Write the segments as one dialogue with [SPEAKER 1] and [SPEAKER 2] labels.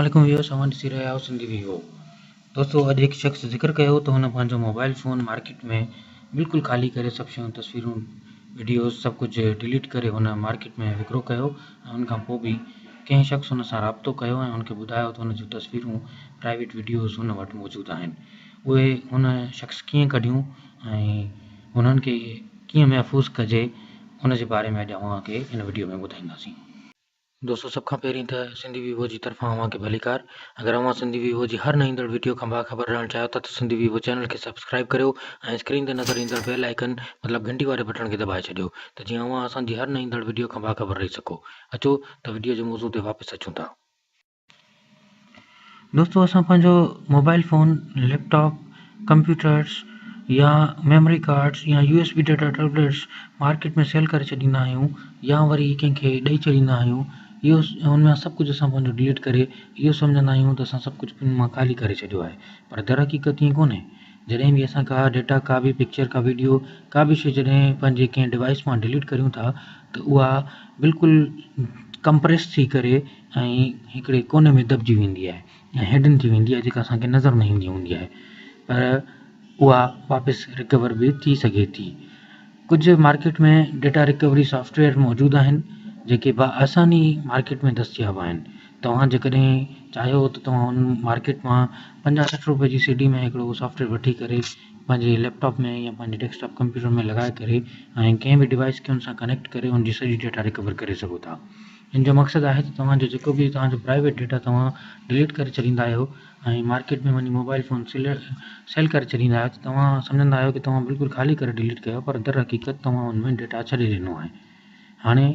[SPEAKER 1] عليڪم ويورس اوهان ڏسي رهيا آهيو سنڌي ويوو دوستو اڄ هڪ شخص ذڪر ڪيو ته هن پنهنجو موبائل فون مارڪيٽ ۾ بلڪل خالي ڪري سڀ شيون تصويرون وڊيوز سڀ ڪجهه ڊليٽ ڪري هن مارڪيٽ ۾ وڪرو ڪيو ۽ ان کان پوء به ڪنهن شخص هن سان رابطو ڪيو ۽ هن کي ٻڌايو ته هن جون تصويرون پرائيويٽ وڊيوز هن وٽ موجود آهن اهي هن شخص ڪيئن ڪڍيون ۽ انهن کي ڪيئن محفوظ ڪجي ان جي باري ۾ اڄ اوهان کي هن وڊيو ۾ ٻڌائينداسين. دوستو سڀ کان پهرين ته سنڌي ويوو جي طرفان اوهان کي ڀليڪار اگر اوهان سنڌي ويوو جي هر نئين ايندڙ وڊيو کان باخبر رهڻ چاهيو ٿا ته سنڌي ويوو چينل کي سبسڪرائيب ڪريو ۽ اسڪرين تي نظر ايندڙ بيل آئيڪن مطلب گهنٽي واري بٽڻ کي دٻائي ڇڏيو ته جيئن اوهان اسان جي هر نئين ايندڙ وڊيو کان باخبر رهي سگهو اچو ته وڊيو جي موضوع تي واپس اچون ٿا. دوستو اسان پنهنجو mobile phone, lap top, computers يا ميموري ڪارڊس يا U S B data tablets market ۾ sale ڪري ڇڏيندا آهيون يا وري ڪنهن کي ڏئي ڇڏيندا آهيون اهو ان مان سڀ ڪجهه اسان پنهنجو ڊليٽ ڪري اهو سمجهندا آهيون ته اسان سڀ ڪجهه ان مان خالي ڪري ڇڏيو آهي پر درحقيقت ائين ڪونهي جڏهن به اسان ڪا ڊيٽا ڪا به پڪچر ڪا ويڊيو ڪا به شي جڏهن پنهنجي ڪنهن ڊوائس مان ڊليٽ ڪريون ٿا ته اها بلڪل ڪمپريس ٿي ڪري ۽ هڪڙي ڪوني ۾ دٻجي ويندي آهي ۽ هڊن ٿي ويندي آهي جيڪا اسان کي نظر نه ايندي هوندي آهي پر اها واپس رڪور به ٿي سگهي ٿي ڪجهه مارڪيٽ ۾ ڊيٽا رڪوري سافٽويئر موجود آهن جيڪي بآساني مارڪيٽ ۾ دستياب آهن توهان جيڪڏهن چاهيو ته توهان ان مارڪيٽ مان پنجاهه سٺ روپئي جي سي ڊي ۾ هڪڙو سافٽويئر وٺي ڪري پنهنجي ليپ ٽاپ ۾ يا پنهنجي ڊيسڪ ٽاپ ڪمپيوٽر ۾ لڳائي ڪري ۽ ڪنهن به ڊوائس کي ان سان ڪنيڪٽ ڪري ان جي سڄي ڊيٽا رڪور ڪري سگهو ٿا ان جو مقصد آهي ته توهان جو جيڪو به توهان جو پرائيويٽ ڊيٽا توهان ڊليٽ ڪري ڇڏيندا آهيو ۽ مارڪيٽ ۾ وڃي موبائل فون سيل ڪري ڇڏيندا آهيو ته توهان سمجهندا آهيو ته توهان بلڪل خالي ڪري ڊليٽ ڪيو پر در حقيقت توهان ان ۾ ڊيٽا ڇڏي ڏنو آهي هاڻي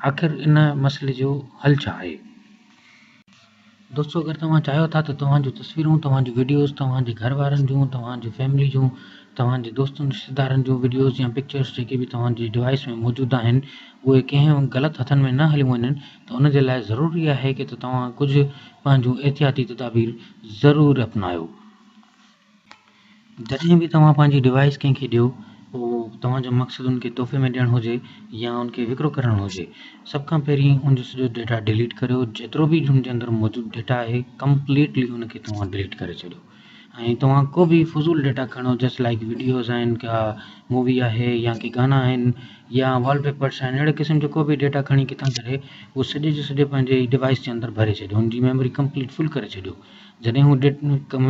[SPEAKER 1] آخر ان مسئلي جو حل ڇا آهي؟ دوستو اگر توهان چاهيو ٿا ته توهان جون تصويرون توهان جون وڊيوز توهان جي گهر وارن جون توهان جي فيملي جون توهان جي دوستن رشتيدارن جون وڊيوز يا پڪچرز جيڪي به توهان جي ڊوائس ۾ موجود آهن اهي ڪنهن غلط هٿن ۾ نه هليون وڃن ته ان جي لاء ضروري آهي ڪي ته توهان ڪجهه پنهنجون احتياطي تدابير ضرور اپنايو. جڏهن به توهان پنهنجي ڊوائيس ڪنهن کي ڏيو پوء توهان جو مقصد ان کي تحفي ۾ ڏيڻ هجي يا ان کي وڪرو ڪرڻ هجي سڀ کان پهرين ان جو سڄو ڊيٽا ڊليٽ ڪريو جيترو به ان جي اندر موجود ڊيٽا آهي ڪمپليٽلي ان کي توهان ڊليٽ ڪري ڇڏيو ۽ توهان ڪو به فضول ڊيٽا کڻو جسٽ لائڪ وڊيوز آهن ڪا مووي آهي يا ڪي گانا آهن يا وال پيپرس آهن اهڙي قسم جو ڪو به ڊيٽا کڻي ڪٿان ڪري اهو سڄي جو سڄو پنهنجي ڊوائيس جي اندر ڀري ڇڏيو ان جي ميموري ڪمپليٽ فل ڪري ڇڏيو جڏهن هو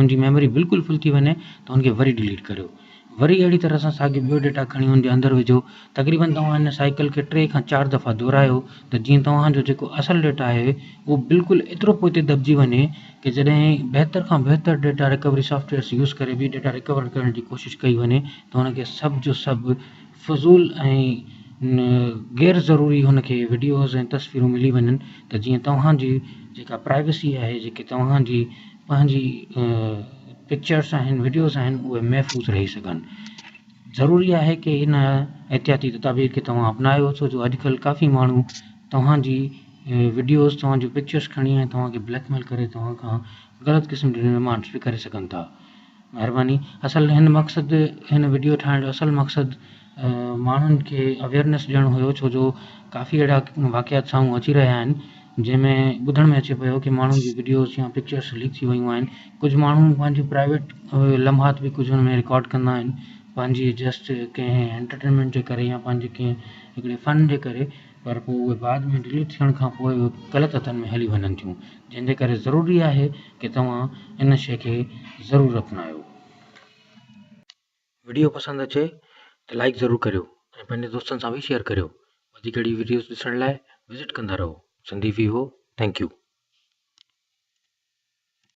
[SPEAKER 1] ان جي ميموري بلڪل فل ٿي وڃي ته ان کي وري ڊليٽ ڪريو وري اهڙي طرح سان ساڳيو ٻيو ڊيٽا کڻي ان جي اندر وجهو تقريبن توهان ان سائيڪل کي ٽي کان چار دفعا دهرايو ته جيئن توهان جو جيڪو اصل ڊيٽا آهي اهو بلڪل ايترو پوئتي دٻجي وڃي ڪي جڏهن بهتر کان بهتر ڊيٽا رڪوري سافٽويئرس يوز ڪري به ڊيٽا رڪور ڪرڻ جي ڪوشش ڪئي وڃي ته ان کي سڀ جو سڀ فضول ۽ غير ضروري هن کي وڊيوز ۽ تصويرون ملي وڃن ته جيئن توهان جي جيڪا پرائيويسي آهي جيڪي توهان جي پنهنجي پڪچرس آهن وڊيوز آهن اهي محفوظ رهي سگهن ضروري آهي ڪي ان احتياطي تدابير کي توهان اپنايو ڇو جو اڄڪلهه ڪافي ماڻهو توهان جي وڊيوز توهان جون پڪچرس کڻي ۽ توهان کي بليڪ ميل ڪري توهان کان غلط قسم جون ڊمانڊس به ڪري سگهن ٿا مھرباني اصل ھن مقصد ھن وڊيو ٺاھڻ جو اصل مقصد ماڻھن کي اويئرنيس ڏيڻ ھيو ڇو جو ڪافي اھڙا واقعات سامھون اچي رھيا آھن جنھن ۾ ٻڌڻ ۾ اچي پيو ڪي ماڻھن جون وڊيوز يا پڪچرس ليڪ ٿي ويون آھن ڪجھ ماڻھو پنھنجي پرائيويٽ لمحات به ڪجھ ان ۾ رڪارڊ ڪندا آھن پنھنجي جسٽ ڪنھن انٽرٽينمينٽ جي ڪري يا پنھنجي ڪنھن ھڪڙي فن جي ڪري پر پوء اهي بعد ۾ ڊليٽ ٿيڻ کان پوء اهي غلط هٿن ۾ هلي وڃن ٿيون جنهن جي ڪري ضروري آهي ڪي توهان ان شئي کي ضرور اپنايو. وڊيو پسند اچي ته لائيڪ ضرور ڪريو ۽ پنهنجي دوستن سان به شيئر ڪريو وڌيڪ اهڙي وڊيوز ڏسڻ لاء وزٽ ڪندا رهو سنڌي ويوو thank you.